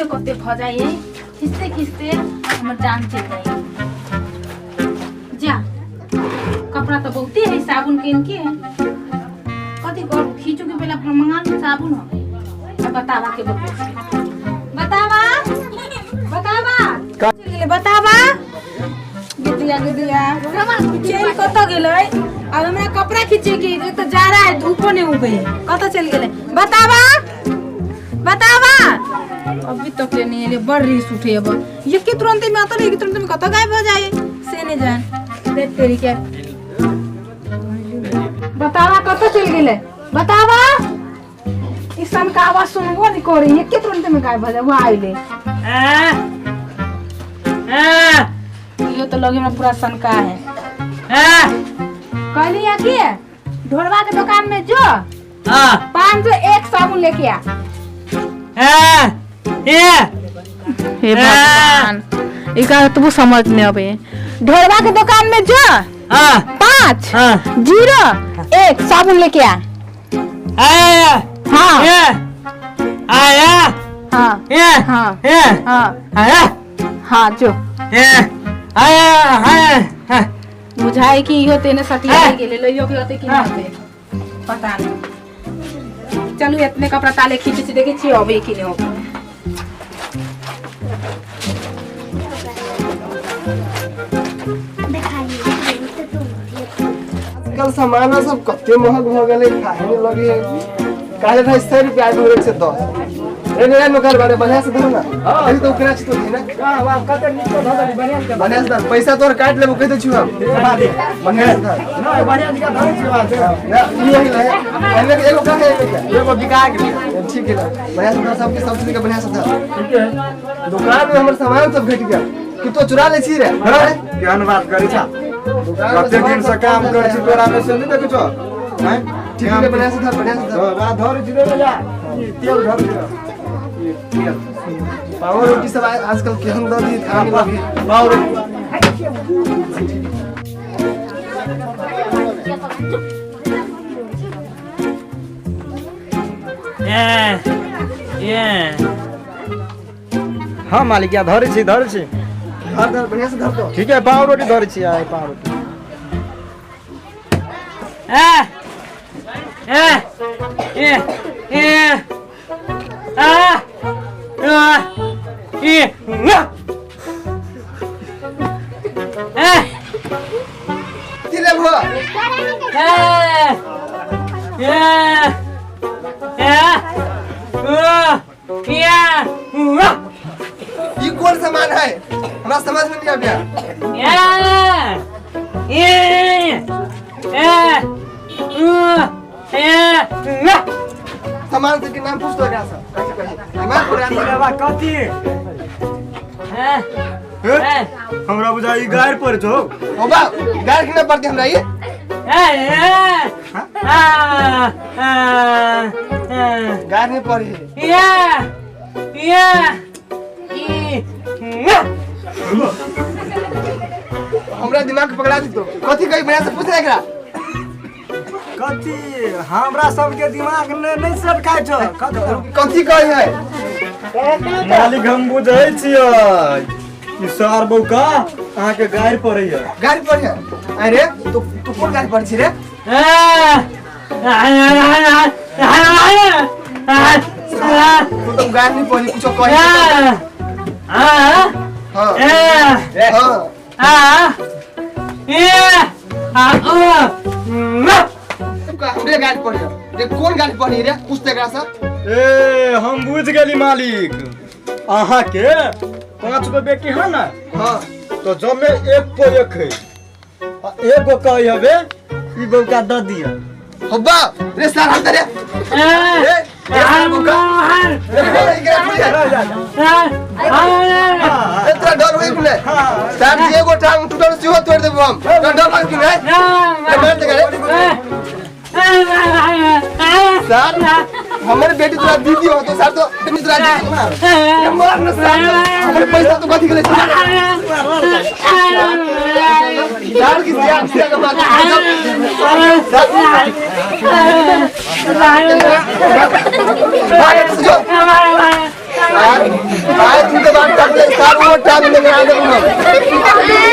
कते कते भऽ जाइए, खींचते खींचते हमर जान चलि जाइए। जा, कपड़ा तऽ बहुते है, साबुन कीन के कथी करू? खींचू के पहले अपना मंगा लू साबुन हम। आ बतावा के बोलबै छी। बतावा, बतावा चलि गेलै, बतावा। गिदिया गिदिया चलि कतऽ गेलै? आब हमरा कपड़ा खींचे के एक तऽ जाड़ा है, धूपो नहि उगै है। कतऽ चलि गेलै बतावा? बतावा अभी तक ले नहीं एलै। बड़ रीस उठे अब। ये के तुरंते में आता नहीं, तुरंते में कतऽ गायब हो जाए से नहीं जान। देख तेरी के, बतावा कतऽ चलि गेलै बतावा? ई सन का आवाज सुनबो नहीं करे, ये के तुरंते में गायब हो जाए। वो आइले, यो तो लगे में पूरा सनका है। कहली है कि ढोलवा के दुकान में जो 501 साबुन लेके आ। हे भगवान, इका तो समझ नहीं आवे। ढोलवा के दुकान में जो 501 साबुन लेके आ। हाँ हाँ हाँ हाँ हाँ, जो बुझाए कि इहो तेने सटिया गेले, लइयो के होते कि नहीं होते पता नहीं। चलू, इतने कपड़ा ताले खींचे छी, देखे छी अबे कि नहीं होते। आजकल सामान सब कते महग भऽ गेलै, खाहे नहि लगे। काल्हि रहै 100 रुपया, आइ भऽ गेल 110। रे रे नौकर बारे, बढ़िया से धर ना। अभी तो ओकरा छी तो ना। वाह वाह, कते नीक धऽ देली, बढ़िया से। बढ़िया से धर, पैसा तोर काटि लेबो, कहि दै छियौ हम। बढ़िया से धर। नहि, बढ़िया से धरै छी बात। ना, ई यही लहे। एहिमे के एगो काहे, एहिमे के एगो बिका गेलै। ठीक है ना, बढ़िया से धर सबके, सब चीज के बढ़िया से धर। ठीक है। दुकान में हमर सामान सब घटि गेल कि तो चुरा लै छी रे? केहन बात करै छा? दुकान में कते दिन सामान से सब काम कम करै छी जाता है। तोरा में से नहि देखै छौ? हैं? ठीक है, बढ़िया से धर, बढ़िया से धर। धर धर छी रे, जा ई तेल धर छी, ई तेल। पाव रोटी सब आजकल केहन दऽ दी, खाने लगी। पाव रोटी। हाँ मालिक, या धरै छी, धरै छी। धर धर, बढ़िया से धर तो। ठीक है, पाव रोटी धरै छी, आइ पाव रोटी। की लेबहो? ई कोन सामान है, हमरा समझ में नहीं आबिया। सामान सब के नाम पूछ तो एकरा से, कथी कही दिमाग पुरान। कथी हमरा बुझा ई गारि पर छौ। ओ बा, गाड़ के ना पड़ती हमरा ये। गाड़ नहीं पड़ी। हमरा दिमाग पकड़ा दी तो कथी कही, बढ़िया से पूछ ना एकरा। कथी हमरा सबके दिमाग ने नहीं सर खाइ छौ? कथी कही है? मालिक, हम बुझै छियै, ई सार बौका अहाँके गारि पड़ैया। गाड़ी पड़ी है? अरे तू तू कोन गाड़ी पड़ी छी रे? तू तो गाड़ी नहीं पड़ी, कुछो कही। हाँ हाँ, हमरे गाड़ी पड़ी है रे? कोन गाड़ी पड़ी रे, पूछ एकरा से। ए, हम बुझ गेली मालिक, अहाँके पांच गो बेटी है ना? हाँ। तो जब में एक को एक है आ एगो कही हबे ई बौका दऽ दिअ। हब्बा रे सार, हम रे ए रे सार बौका रे, एकरा खुल जा। ए, तोरा डर होई कि नहीं सार? जे एगो टांग टूटल सेहो तोड़ देबो हम। तोरा डर होई कि नहीं? ए, मार दे रे सार, हमर बेटी तोरा दीदी हो तो सार, तो बेटी तोरा दीदी ए, मार न सार, हमर पैसा तो कथी गेलै सार? की सिया सिया के मार सार, भाग जो। सार भाई तू के बात कर ले सार वो टाइम लेके आ देबो हम।